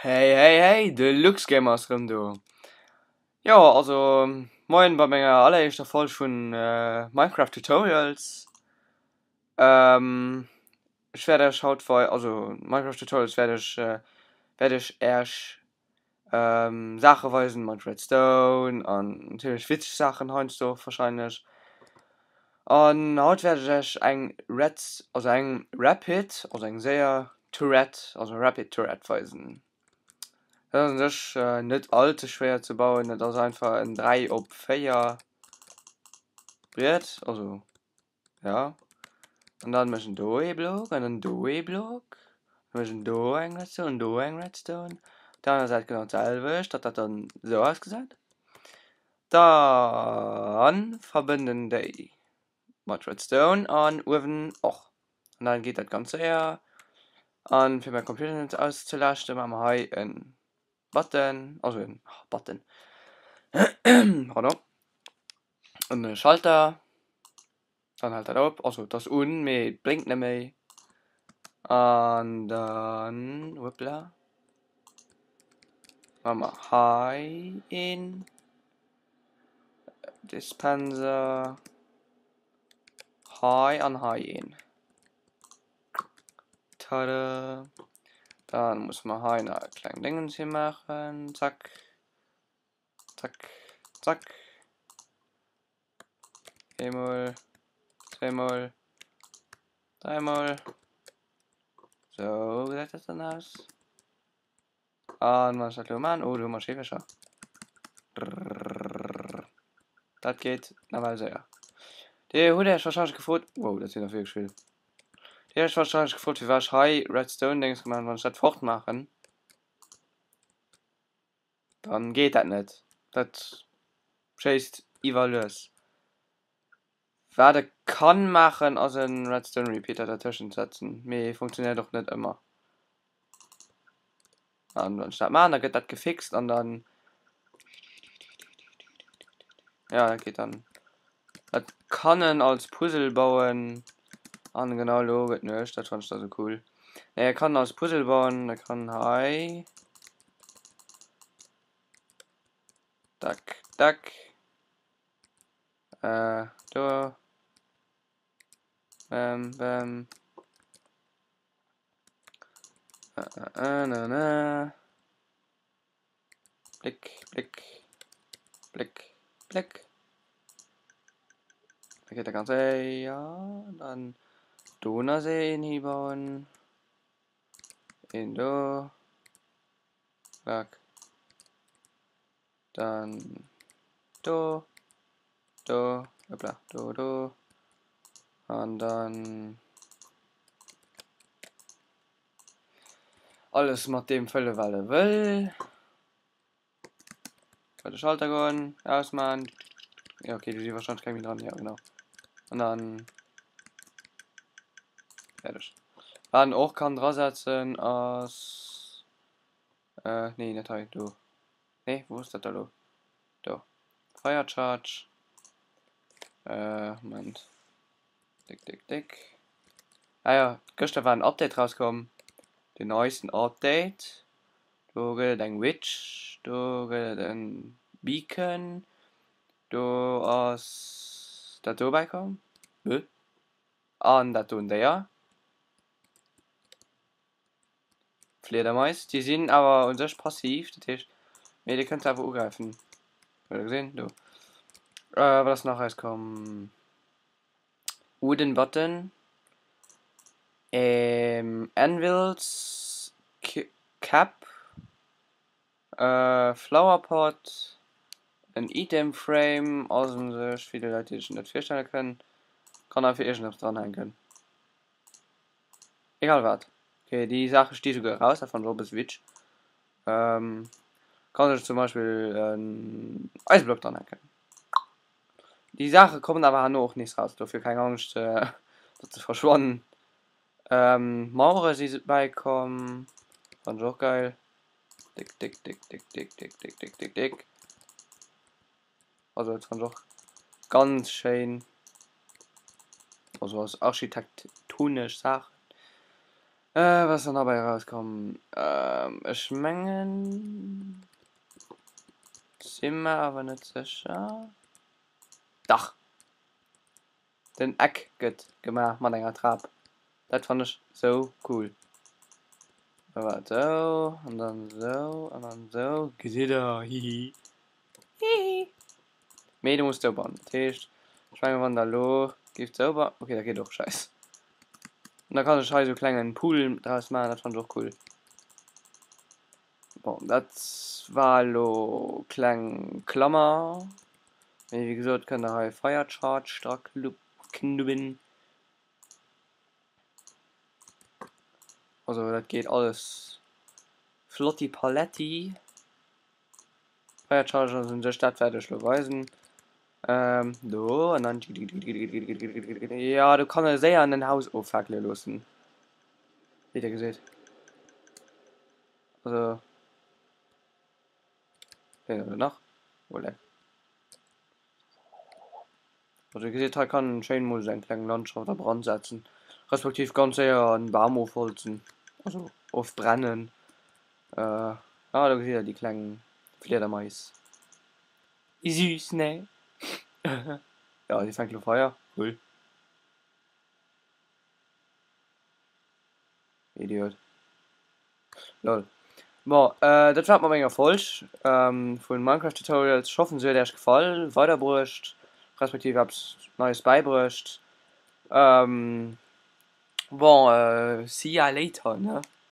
Hey hey hey, de Luxgamer ass rëm do. Jo, also moien bei menger alleréischter Folg vun Minecraft Tutorials. Ech wäert iech haut wei also Minecraft Tutorials wäert ech wäert ech äerch Saache weisen mat Redstone an natierlech witzeg Saachen heiansdo och warscheinlech. An haut wäert ech iech eng Red also eng Rapid also eng séier Tourette also Rapid Tourette weisen. Dat ass un sech net all ze schwéier ze bauen, dat ass einfach en 3 op 4 Briet also ja. An dann mécht en do ee Block an dann do ee Block, dann mécht en do eng Redstone an do eng Redstone, op der anerer Säit genau d'selwecht, datt dat dann esou ausgesäit. Dann verbënnt en déi mat Redstone an uewen och. An dann geet dat ganz séier. An fir mäi Computer net auszelaaschten, maache mer hei e Button, also en Button, pardon, en Schalter. Dann hält dat op, also et ass un, mee et blénkt net méi. An dann, hoppla, maache mer hei een Dispenser, hei an hei een. Tada! Dann musse mer hei nach e kleng Déngens hi maachen, zack, zack, zack. Eemol, zweemol, dräimol. Sou gesäit dat dann aus. An wann ech dat elo maan, oh do hu mer Scheewercher. Dat geet nawell séier. Dir hutt Iech warscheinlech gefrot, wow dat sinn der wierklech vill. Dir hutt Iech warscheinlech gefrot firwat ech hei Redstone Déngs gemaach hunn, wann ech dat fort maachen. Dann geet dat net. Dat schéisst iwwerlues. Wat e kann maachen ass en Redstone Repeater dertëschent setzen, mee funktionéiert och net ëmmer. An wann ech dat maachen, da gëtt dat gefixt an dann ja dat geet dann. Dat kann en als Puzzle bauen an genau elo gëtt Nuecht, dat fannen ech da sou cool. Nee, e kann als Puzzle bauen, e kann hei Dack, dack. Äh, do. Bam, bam. Äh, äh, äh, na, na. Blick, Blick, Blick, Blick. Da geht der ganze, ja, dann do nach een hibauen. Een do. Zack. Dann do, do, hoppla, do, do. An dann alles mat deem fëlle wat e wëll. Bei de Schalter goen, ausman. Ja, okay, do si wahrscheinlech keng méi dran, ja genau. An dann fäerdeg. Wat en och kann drasetzen ass, äh, nee, net hei, do. Nee, wou ass dat da lo? Do. Fire Charge. Äh, Moment. Déck, déck, déck. Ah ja, gëschter war en Update rauskomm. Den neisten Update. Do gëtt et eng Witch, do gëtt et en Beacon, do ass dat do bäikomm. Bäh. An dat do en Déier. Fliedermais, déi sinn awer u sech passiv, dat heescht, mee dir kënnt se awer ugräifen. Hutt der gesinn? Do. Äh, wat ass nach erauskomm? Wooden Button, ähm, Anvils, Cap, äh, Flower Pot, en Item Frame, ass u sech, fir déi Leit, déi sech net virstelle kënnen, kann einfach iergendeppes dranhänken. Egal wat. Okay, déi Saache sti souguer eraus, dat fannen ech och e bësse witzeg. Ähm, kann sech zum Beispill en Eiseblock dranhänken. Déi Saache kommen awer herno och nees raus, dofir keng Angscht, datt se verschwannen. Ähm, Mauere si bäikomm, fannen ech och geil. Déck, déck, déck, déck, déck, déck, déck, déck, déck, déck. Also dat fannen ech och ganz schéin. Also als architektonesch Saach. Wat ass dann derbäi erauskomm? Ech mengen, si mer awer net sécher. Dach! Den Eck gëtt gemaach mat enger Trap. Dat fann ech sou cool. Waart, sou, an dann sou, an dann sou. Gesitt der, hihi. Hihi. Mee du muss sou bauen. Dat heescht, ech mengen, wann der elo géift sou bauen. Okay, dat geet och, scheiss. An da kann ech hei sou klengen Pool draus maachen, dat fann ech och cool. Bon, dat war elo kleng Klammer. Mee wéi gesot kënnt der hei Fire Charge dra knubben. Also dat geet alles flotti paletti. Fire Charge ass un sech dat wat ech elo weisen. Do an dann ja do kann e séier en Haus offakele loossen. Wéi der geséit. Also wéi ass et nach? Oh leck. Also dir gesitt hei kann en schéin mol sou eng kleng Landschaft a Brand setzen, respektiv ganz séier en Bam ofholzen, also ofbrennen. Ah do gesitt der déi kleng Fliedermais. Déi süß, ne? Jo, si fänkt lo Feier, cool. Idiot. Lol. Bon, dat war et mat menger Folg vun Minecraft Tutorials. Ech hoffen se huet Äech gefall, weiderbruecht, respektiv eppes Neies bäibruecht. Bon, see ya later, ne?